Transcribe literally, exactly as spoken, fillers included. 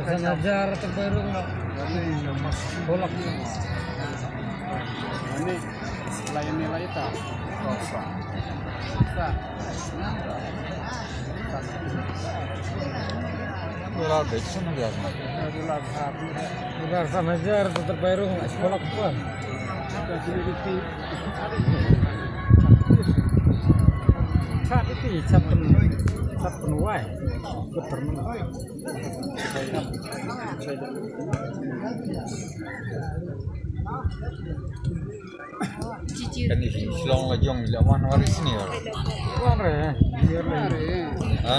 Sana jar terbaru nggak? Bolak. Ini lain nilai tak? Dolar deh, sana biasa. Dolar sana jar terbaru nggak? Bolak apa? Chat itu, chat pen-, chat penuai. Betul. Kan di Shillong la jong la wan waris ni. Wan re. Ha?